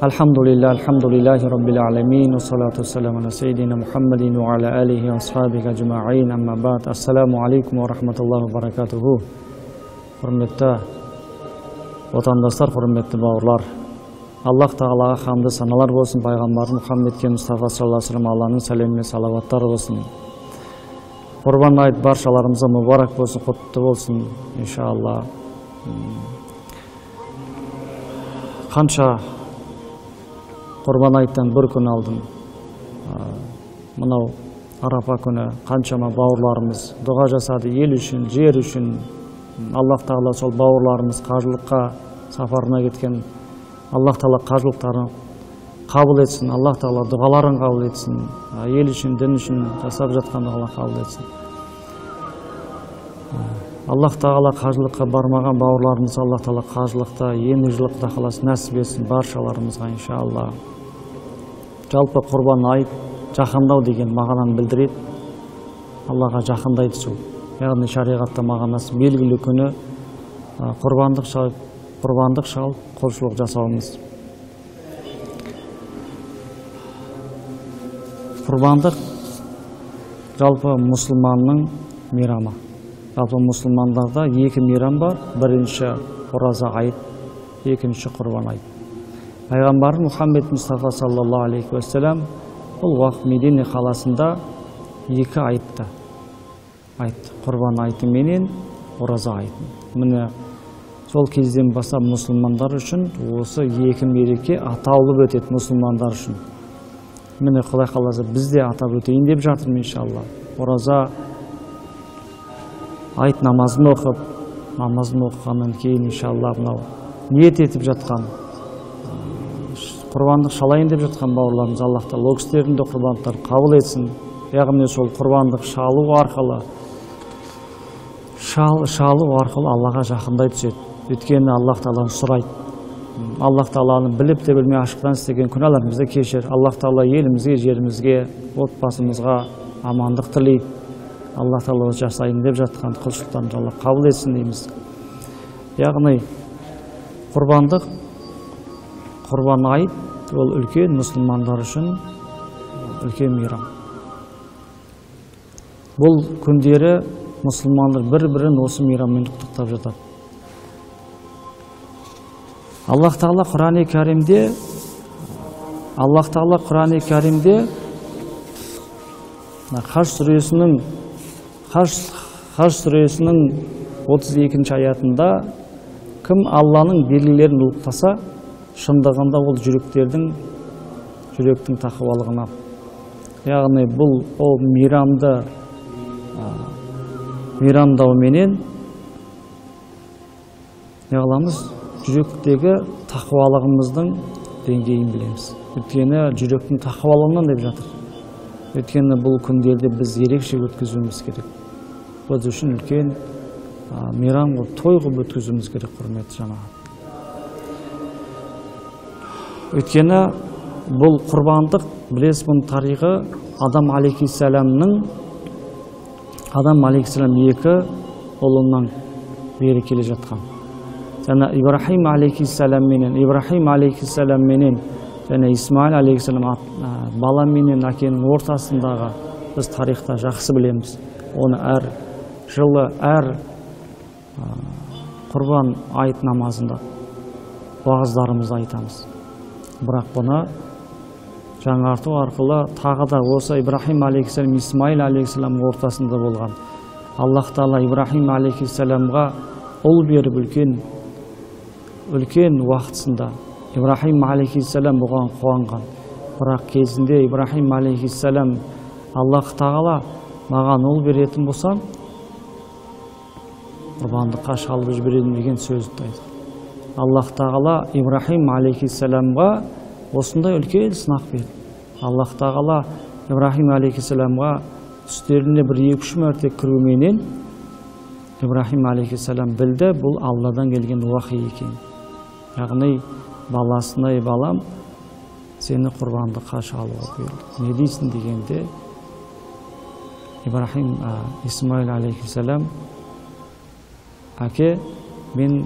Альхамдулилля, альхамдулиллахи раббил аламин, уассалату вассаламу аля саййидина Мухаммадин ва аля алихи ва асхабихи ажмаин, амма ба'д. Ассаламу алейкум ва рахматуллахи ва баракатуху. Құрметті отандастар, құрметті бауырлар, Аллах тағалаға хамды саналар болсын, пайғамбар Мұхаммедке Мұстафа саллаллаху алейхи ва саллям Алланың сәлемі мен салауаттары болсын. Құрбан айт баршаларымызға мүбарак болсын, құтты болсын, иншалла. Қанша Құрбан айттан бір күн алдын, мынау Арапа күні қаншама бауырларымыз дұға жасады ел үшін, жер үшін. Аллах тағала сол бауырларымыз қажылыққа сапарына кеткен, Аллах тағала қажылықтарын қабыл етсін, Аллах тағала дұғаларын қабыл етсін, ел үшін, дін үшін жасап жатқан дұғалар қабыл етсін. Аллах тағала қажылыққа бармаған бауырларымыз Аллах тағала қажылықта ендігі жылы Құдай қаласа нәсіп етсін баршаларымызға, иншалла. Жалпы құрбан айт жақындау деген мағынаны білдіреді, Аллаға жақындай түсу. Яғни шариғатта мағынасы белгілі күні құрбандық шалып, құлшылық жасауымыз. Құрбандық жалпы мұсылманның мейрамы. Жалпы мұсылмандарда екі мейрам бар. Бірінші ораза айт, екінші құрбан айт. Пайғамбар Мұхаммед Мұстафа саллаллаху алейхи уассалам бұл уақыт Медине қаласында екі айтты. Айтты. Құрбан айты менен ораза айтын. Міне сол кезден бастап мұсылмандар үшін осы екі мереке аталып өтеді мұсылмандар үшін. Міне Құдай қаласа біз де атап өтейін деп жатырмын иншалла. Ораза айт намазын оқып, намазын оқығаннан кейін иншалла мынау ниет етіп жатқан, құрбандық шалайын деп жатқан бауырларымыз Аллах тағала ол кісілердің де құрбандықтарын қабыл етсін. Яғни сол құрбандық шалу арқылы шалу арқылы Аллаға жақындай түседі. Өйткені Аллах тағаланы сұрайды. Аллах тағаланы біліп те білмей ашықтан істеген күнәларымызды кешір. Аллах тағала елімізге, жерімізге, отбасымызға амандық тілейді. Аллах тағала жасайын деп жатқан құлшылықтарымызды Алла қабыл етсін дейміз. Яғни құрбандық, құрбан айт ол үлкен мұсылмандар үшін үлкен мейрам. Бұл күндері мұсылмандар бір-бірін осы мейраммен құттықтап жатады. Аллах тағала Құран-ы Кәрімде, Аллах тағала Құран-ы Кәрімде Хаж сүресінің 32-ші аятында кім Алланың белгілерін ұлықтаса, шындығында ол жүректің тақуалығына. Яғни бұл ол мейрамды мейрамдауменен не қыламыз? Жүректегі тақуалығымыздың деңгейін білеміз. Өйткені жүректің тақуалығынан деп жатыр. Өйткені бұл күндерді біз ерекше өткізуіміз керек. Біз үшін үлкен мейрам қылып, той қылып өткізуіміз керек, құрметті жамағат. Өйткені бұл құрбандық, білесіз, бұның тарихы Адам алейхиссаламның, Адам алейхиссалам екі ұлынан бері келе жатқан. Және Ибрахим алейхиссалам менен және Исмаил алейхиссалам бала менен әкенің ортасындағы біз тарихта жақсы білеміз. Оны әр жылы, әр құрбан айт намазында уағыздарымызда айтамыз. Бірақ бұны жаңарту арқылы тағы да осы Ибрахим алейхиссалам, Исмаил алейхиссалам ортасында болған. Аллах тағала Ибрахим алейхиссаламға ұл беріп үлкен уақытысында Ибрахим алейхиссалам бұған қуанған. Бірақ кезінде Ибрахим алейхиссалам Аллах тағала маған ұл беретін болсаң, құрбандыққа шалып жіберемін деген сөзді айтты. Аллах тағала Ибрахим алейхиссаламға осындай үлкен сынақ берді. Аллах тағала Ибрахим алейхиссаламға түстеріне бір екі-үш мәрте кіруменен Ибрахим алейхиссалам білді, бұл Алладан келген уахи екен. Яғни баласына, ей балам, сені құрбандыққа шалуға бұйырды. Не дейсің дегенде Ибрахим Исмаил алейхиссалам, әке, мен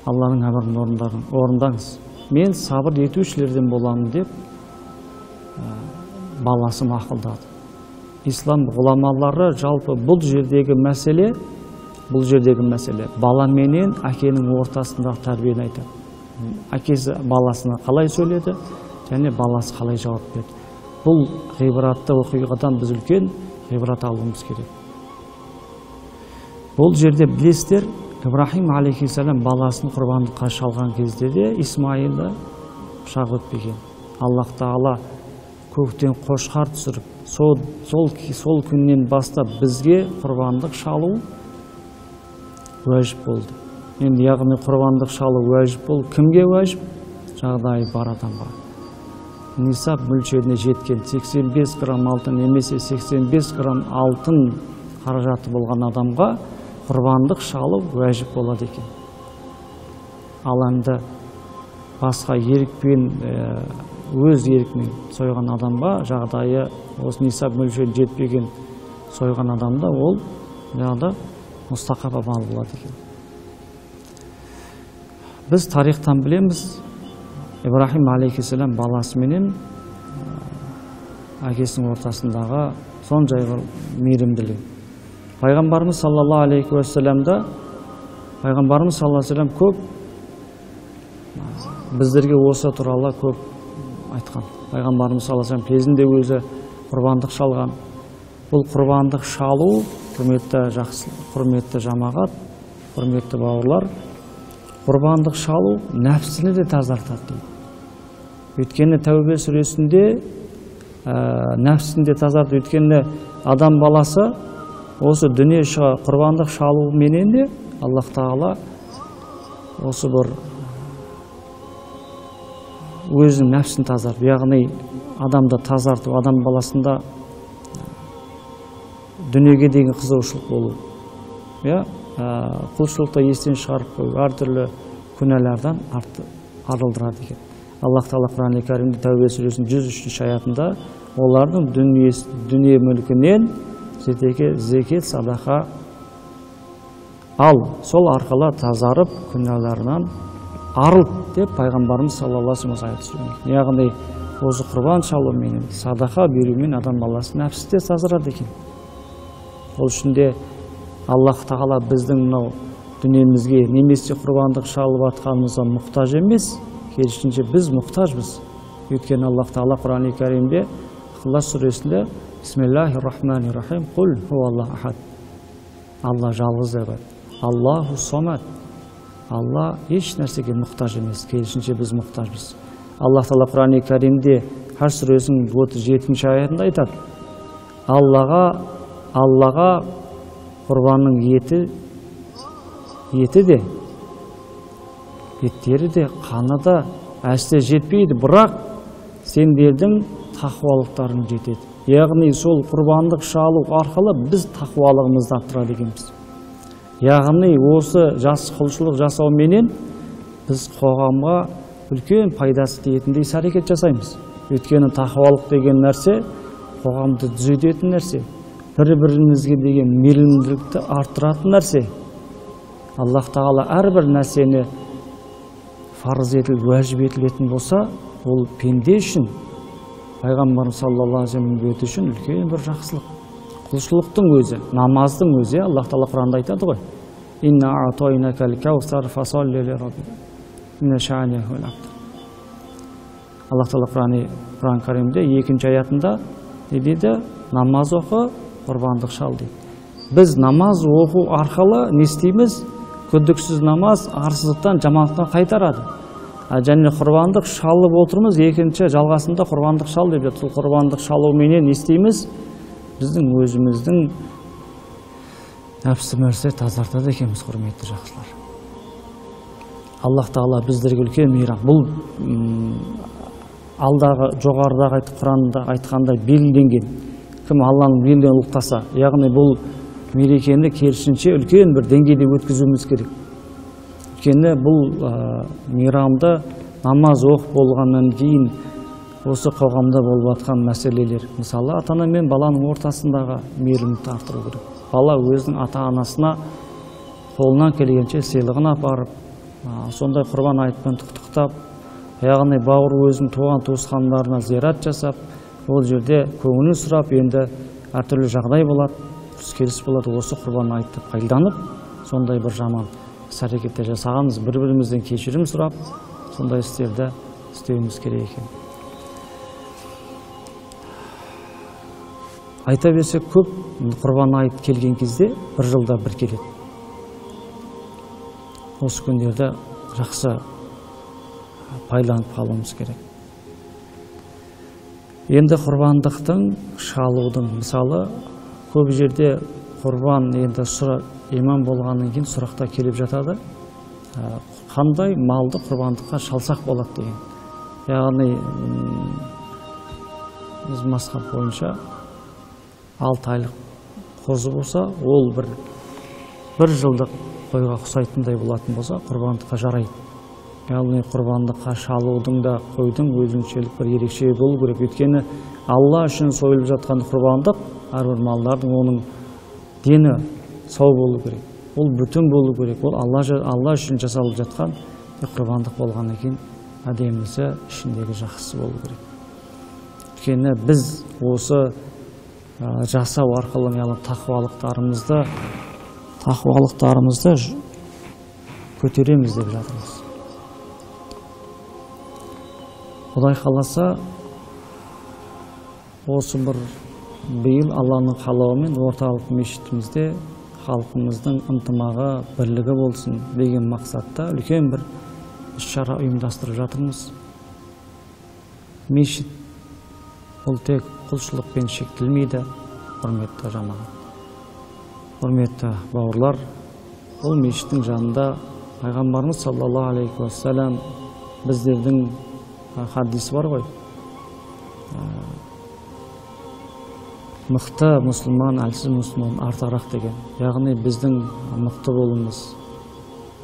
Алланың әмірін орындаңыз. Мен сабыр етушілерден боламын деп баласы мақұлдады. Ислам ғұламалары жалпы бұл жердегі мәселе бала менен әкенің ортасындағы тәрбиені айтады. Әкесі баласына қалай сөйледі және баласы қалай жауап берді. Бұл ғибратты оқиғадан біз үлкен ғибрат алуымыз керек. Бұл жерде білесіздер, Ибраһим алейхиссалам баласын құрбандыққа шалған кезде де Исмаилді пышақ өтпеген. Аллах тағала көктен қошқар түсіріп, сол күннен бастап бізге құрбандық шалу уәжіп болды. Енді яғни құрбандық шалу уәжіп болды. Кімге уәжіп? Жағдайы бар адамға. Нисап мөлшеріне жеткен 85 грамм алтын немесе 85 грамм алтын қаражаты болған адамға құрбандық шалу уәжіп болады екен. Ал енді басқа ерікпен, өз еркімен сойған адамға жағдайы осы нисап мөлшеріне жетпеген сойған адамда ол жаңағыда мұстахаб амал болады екен. Біз тарихтан білеміз, Ибраһим алейхиссалам баласыменен әкесінің ортасындағы сондай бір мейірімділік. Пайғамбарымыз саллаллаху алейхи уассаламда, пайғамбарымыз саллаллаху алейхи уассалам көп біздерге осы туралы көп айтқан. Пайғамбарымыз саллаллаху алейхи уассалам кезінде өзі құрбандық шалған. Бұл құрбандық шалу, құрметті жақсы, құрметті жамағат, құрметті бауырлар, құрбандық шалу нәпсіні де тазартады дейді. Өйткені Тәубе сүресінде нәпсіні де тазартады. Өйткені адам баласы осы дүние құрбандық шалуменен де Аллах тағала осы бір өзінің нәпсін тазартып, яғни адамды тазартып, адам баласында дүниеге деген қызығушылық болу, құлшылықты естен шығарып қою, әртүрлі күнәлардан арылдырады екен. Аллах тағала Құран-ы Кәрімде Тәубе сүресінің 103-ші аятында олардың дүние мүлкінен зекет, садақа ал, сол арқылы тазарып күнәларынан арылт деп пайғамбарымыз саллаллаху алейхи уассалам аят түсірген. Яғни осы құрбан шалуменен, садақа берумен адам баласы нәпсі де тазарады екен. Ол үшін де Аллах тағала біздің мынау дүниемізге немесе құрбандық шалып атқанымызға мұқтаж емес, керісінше біз мұқтажбыз. Өйткені Аллах тағала Құран-ы Кәрімде Ихлас сүресінде Бисмиллахир-рахманир-рахим, Құл хуаллаху ахад. Алла жалғыз деп айтады. Аллаху самад. Алла еш нәрсеге мұқтаж емес, керісінше біз мұқтажбыз. Аллах тағала Құран-ы Кәрімде Хаж сүресінің 37-ші аятында айтады. Аллаға құрбанның еті де, еттері де, қаны да әсте жетпейді, бірақ сендердің тақуалықтарың жетеді. Яғни сол құрбандық шалу арқылы біз тақуалығымызды арттырады екенбіз. Яғни осы жас құлшылық жасауменен біз қоғамға үлкен пайдасы тиетіндей іс әрекет жасаймыз. Өйткені тақуалық деген нәрсе қоғамды түзететін нәрсе, бір-бірімізге деген мейірімділікті арттыратын нәрсе. Аллах тағала әрбір нәрсені фарыз етіліп, уәжіп етілетін болса, ол пенде үшін, пайғамбарымыз саллаллаху алейхи уассалам үмбеті үшін үлкен бір жақсылық. Құлшылықтың өзі, намаздың өзі, Аллах тағала Құранда айтады ғой. Инна а'тайнакал каусар фасалли ли раббик. Инна ша'ниха хуал абтар. Аллах тағала Құран Кәрімде екінші аятында не дейді? Намаз оқы, құрбандық шал дейді. Біз намаз оқу арқылы не істейміз? Күдіксіз намаз арсыздықтан, жамандықтан қайтарады. Және құрбандық шалып отырмыз, екінші жалғасында құрбандық шал деп жатыр. Сол құрбандық шалуменен не істейміз? Біздің өзіміздің нәпсімізді тазартады екенбіз, құрметті жақсылар. Аллах тағала біздерге үлкен мейрам. Бұл алдағы жоғарыдағы Құранда айтқандай белгіленген. Кім Алланың белгілерін ұлықтаса, яғни бұл мерекені керісінше үлкен бір деңгейде өткізуіміз керек. Өйткені бұл мейрамды намаз оқып болғаннан кейін осы қоғамда болып жатқан мәселелер, мысалы ата-ана мен баланың ортасындағы мейірімді арттыру керек. Бала өзінің ата-анасына қолынан келгенше сыйлығын апарып, сондай құрбан айтпен құттықтап, Яғни бауыр өзінің туған туысқандарына зиярат жасап, ол жерде көңілін сұрап, енді әртүрлі жағдай болады, ұрыс-керіс болады, осы құрбан айтты пайдаланып, сондай бір жаман іс-әрекеттер жасағанбыз, бір-бірімізден кешірім сұрап, сондай істерді істеуіміз керек екен. Айта берсек көп, құрбан айт келген кезде бір жылда бір келеді. Осы күндерді жақсы пайдаланып қалуымыз керек. Енді құрбандықтың шалудың, мысалы, көп жерде құрбан енді имам болғаннан кейін сұрақта келіп жатады. Қандай малды құрбандыққа шалсақ болады деген. Яғни біз мазхаб бойынша 6 айлық қозы болса, ол бір жылдық қойға ұқсайтындай болатын болса, құрбандыққа жарайды. Яғни құрбандыққа шалудың да қойдың өзіншелік бір ерекшелігі болу керек. Өйткені Алла үшін сойылып жатқан құрбандық әрбір малдардың оның дені сау болу керек, ол бүтін болу керек, ол Алла үшін жасалып жатқан құрбандық болғаннан кейін әдемісі, ішіндегі жақсысы болу керек. Өйткені біз осы жасау арқылы тақуалықтарымызды көтереміз деп жатырмыз. Құдай қаласа, осы бір биыл Алланың қалауымен орталық мешітімізде халқымыздың ынтымағы, бірлігі болсын деген мақсатта үлкен бір іс-шара ұйымдастырып жатырмыз. Мешіт бұл тек құлшылықпен шектелмейді, құрметті жамағат, құрметті бауырлар. Ол мешіттің жанында пайғамбарымыз саллаллаху алейхи уассалам біздердің хадисі бар ғой. Мықты мұсылман, әлсіз мұсылман артығырақ деген. Яғни біздің мықты болуымыз,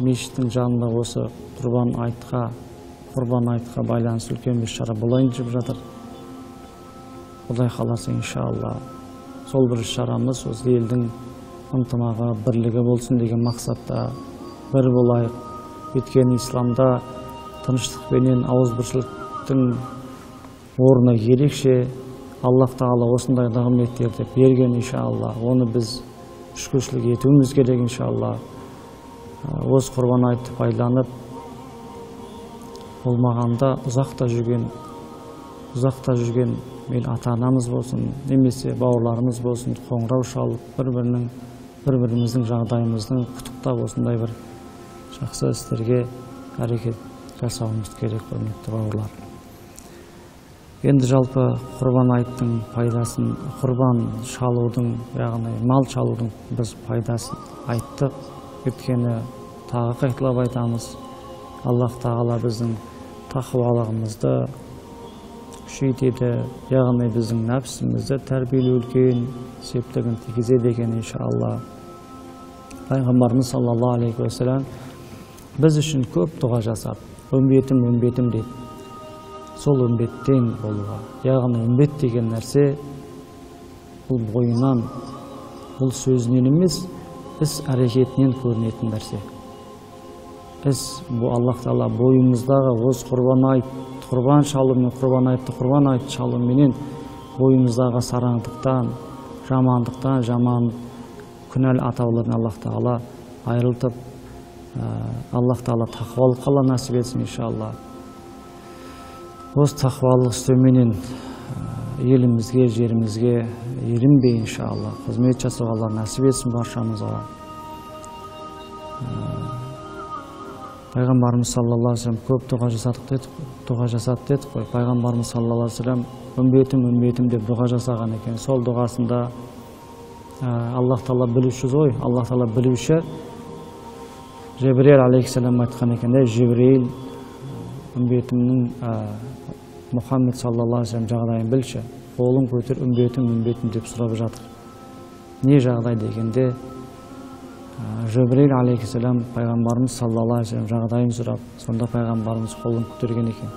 мешіттің жанында осы құрбан айтқа байланысты үлкен бір шара болайын деп жатыр. Құдай қаласа, иншалла, сол бір шарамыз осы елдің ынтымағы, бірлігі болсын деген мақсатта бір болайық. Өйткені исламда тыныштық пенен ауызбіршіліктің орны ерекше. Аллах тағала осындай нығметтерді берген, иншалла. Оны біз шүкіршілік етуіміз керек, иншалла. Осы құрбан айтты пайдаланып, болмағанда ұзақта жүрген мейлі ата-анамыз болсын, немесе бауырларымыз болсын, қоңырау шалып, бір-біріміздің жағдайымыздың құттықтап осындай бір жақсы істерге әрекет жасауымыз керек, құрметті бауырлар. Енді жалпы құрбан айттың пайдасын, құрбан шалудың, яғни мал шалудың біз пайдасын айттық. Өйткені тағы қайталап айтамыз, Аллах тағала біздің тақуалығымызды күшейтеді, яғни біздің нәпсімізді тәрбиелеу үлкен септігін тигізеді екен, иншалла. Пайғамбарымыз саллаллаху алейхи уассалам біз үшін көп дұға жасап, үмбетім, үмбетім деді. Сол үмбеттен болуға, яғни үмбет деген нәрсе бұл бойынан, бұл сөзінен емес, іс әрекетінен көрінетін нәрсе. Іс, бұл Аллах тағала бойымыздағы осы құрбан айт, құрбан шалумен, құрбан айтты, құрбан айт шалуменен бойымыздағы сараңдықтан, жамандықтан, жаман күнәлі атаулардан Аллах тағала айырылтып, Аллах тағала тақуалыққа Алла нәсіп етсін, иншалла. Осы тақуалық істеуменен елімізге, жерімізге ерінбей, иншалла, қызмет жасауға Алла нәсіп етсін баршамызға. Пайғамбарымыз саллаллаху алейхи вассалам көп дұға жасады дедік қой. Пайғамбарымыз саллаллаху алейхи вассалам үмбетім, үмбетім деп дұға жасаған екен. Сол дұғасында Аллах тағала білуші ғой, Аллах тағала білуші. Жебірейіл алейхиссалам айтқан екен, Жебірейіл, үмбетімнің Мұхаммед саллаллаху алейхи вассалам жағдайын білші, қолын көтер, үмбетім, үмбетім деп сұрап жатыр. Не жағдай дегенде, Жебірейіл алейхиссалам пайғамбарымыз саллаллаху алейхи вассалам жағдайын сұрап, сонда пайғамбарымыз қолын көтерген екен.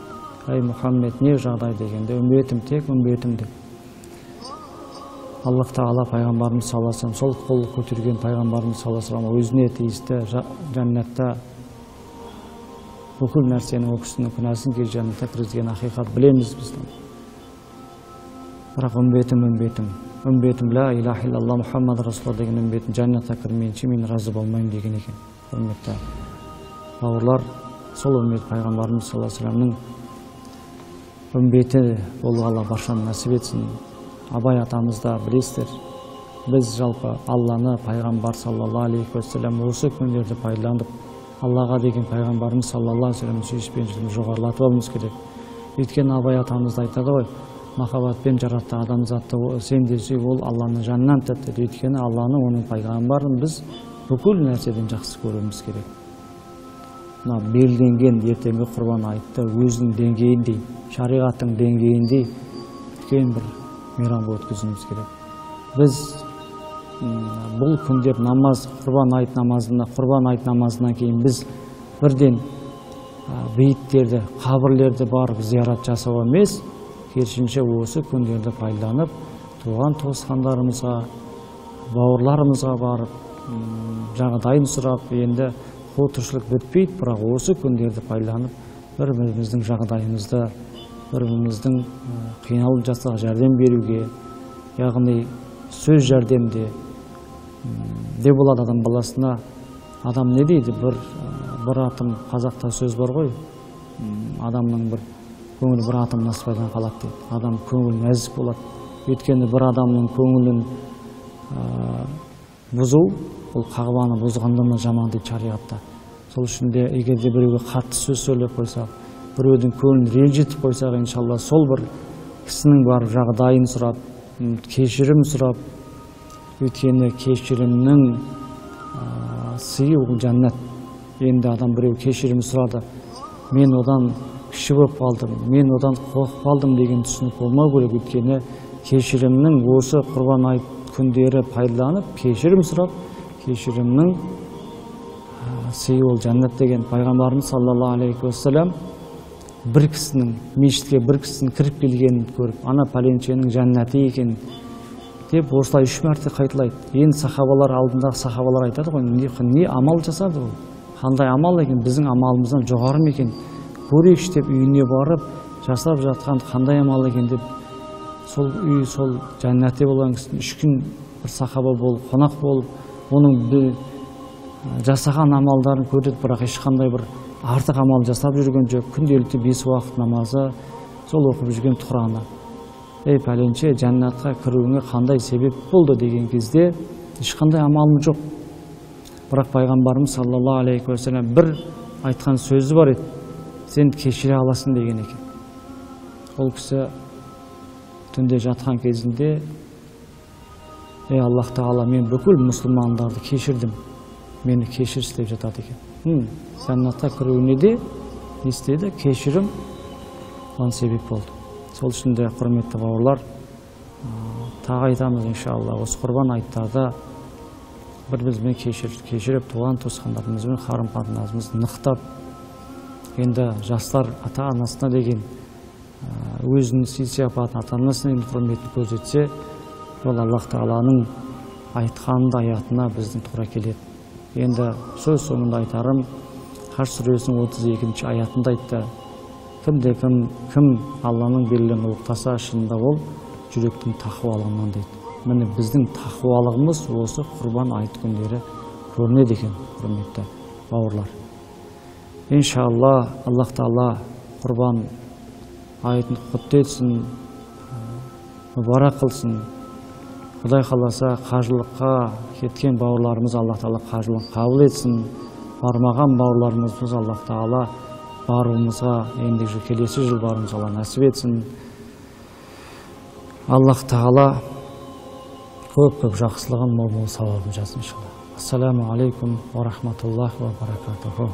Әй Мұхаммед, не жағдай дегенде, үмбетім, тек үмбетім деп. Аллах тағала пайғамбарымыз саллаллаху алейхи вассалам сол қол көтерген пайғамбарымыз саллаллаху алейхи вассалам өзіне тиісті жәннатта Бүкіл нәрсенің, ол кісінің күнәсін кешіріп жәннатқа кіргізген ақиқат білеміз біз. Бірақ үмбетім ла илаха иллалла Мұхаммад Расулалла деген үмбетім жәннатқа кірмейінше мен разы болмаймын деген екен. Құрметті бауырлар, сол үмбет пайғамбарымыз саллаллаху алейхи вассаламның үмбеті болуға Алла баршаны нәсіп етсін. Абай атамыз да білесіздер, біз жалпы Алланы, пайғамбар саллаллаху алейхи уассалам осы күндерді пайдаланып, Аллаға деген пайғамбарымыз саллаллаху алейхи уассаламның сүйіспеншілігін жоғарылатып алуымыз керек. Өйткені Абай атамыз да айтады ғой, махаббатпен жаратты адамзатты сен де сүй, ол Алланың жанынан тәтті. Өйткені Алланы, оның пайғамбарын біз бүкіл нәрседен жақсы көруіміз керек. Мына белгіленген ертеңгі құрбан айтты өзінің деңгейіндей, шариғаттың деңгейіндей үлкен бір мейрам өткізуіміз керек. Біз бұл күндер намаз, құрбан айт намазына, құрбан айт намазынан кейін біз бірден бейіттерді, қабірлерді барып зиярат жасау емес, керісінше осы күндерді пайдаланып, туған туысқандарымызға, бауырларымызға барып, жағдайын сұрап, енді қу тіршілік бітпейді, бірақ осы күндерді пайдаланып, бір-біріміздің жағдайымызды, бір-біріміздің қиналып жатсақ жәрдем беруге, яғни сөз жәрдемде де болады адам баласына. Адам не дейді? Бір атым, қазақта сөз бар ғой, адамның бір көңілі бір атым насыбайдан қалады дейді. Адам көңілі нәзік болады. Өйткені бір адамның көңілін бұзу, ол қағбаны бұзғаннан да жаман дейді шариғатта. Сол үшін де егер де біреуге қатты сөз сөйлеп қойсақ, біреудің көңілін ренжітіп қойсақ, иншалла сол бір кісінің барып жағдайын сұрап, кешірім сұрап, өйткені кешірімнің сыйы ол жәннат. Енді адам біреу кешірім сұрады, мен одан кіші болып қалдым, мен одан қорқып қалдым деген түсінік болмау керек. Өйткені кешірімнің осы құрбан айт күндері пайдаланып, кешірім сұрап, кешірімнің сыйы ол жәннат деген. Пайғамбарымыз саллаллаху алейхи уассалам бір кісінің мешітке бір кісінің кіріп келгенін көріп, ана пәленшенің жәннаты екен деп осылай 3 мәрте қайталайды. Енді сахабалар, алдындағы сахабалар айтады ғой, не амал жасады ол? Қандай амал екен, біздің амалымыздан жоғары ма екен? Көрейікші деп үйіне барып, жасап жатқан қандай амал екен деп, сол үй, сол жәннатте болған кісінің 3 күн бір сахаба болып, қонақ болып, оның жасаған амалдарын көреді, бірақ ешқандай бір артық амал жасап жүрген жоқ. Күнделікті 5 уақыт намазы, сол оқып жүрген Құраны. Ей пәленше, жәннатқа кіруіңе қандай себеп болды деген кезде ешқандай амалым жоқ. Бірақ пайғамбарымыз саллаллаху алейхи уассалам бір айтқан сөзі бар еді, сен кешіре аласың деген екен. Ол кісі түнде жатқан кезінде, ей Аллах тағала, мен бүкіл мұсылмандарды кешірдім, мені кешірші деп жатады екен. Жәннатқа кіруіне де не істеді? Кешірім оған себеп болды. Сол үшін де, құрметті бауырлар, тағы айтамыз иншалла, осы құрбан айттарда бір-бірімізбен кешіріп, туған туысқандарымызбен қарым-қатынасымызды нықтап, енді жастар ата-анасына деген өзінің сый-сияпатын, ата-анасына деген құрметін көрсетсе, ол Аллах тағаланың айтқанында аятына біздің тура келеді. Енді сөз соңында айтарым, Хаж сүресінің 32-ші аятында айтты, кімде кім Алланың белгілерін ұлықтаса, шынында ол жүректің тақуалығынан дейді. Міне біздің тақуалығымыз осы құрбан айт күндері көрінеді екен, құрметті бауырлар. Иншалла, Аллах тағала құрбан айтын құтты етсін, мүбарак қылсын. Құдай қаласа, қажылыққа кеткен бауырларымыз Аллах тағала қажылығын қабыл етсін. Бармаған бауырларымыз болса, Аллах тағала баруымызға, ендігі келесі жыл баруымызға Алла нәсіп етсін. Аллах тағала көп-көп жақсылығын, мол-мол сауабын жазсын иншалла. Ассаламу алейкум ва рахматуллахи ва баракатуху.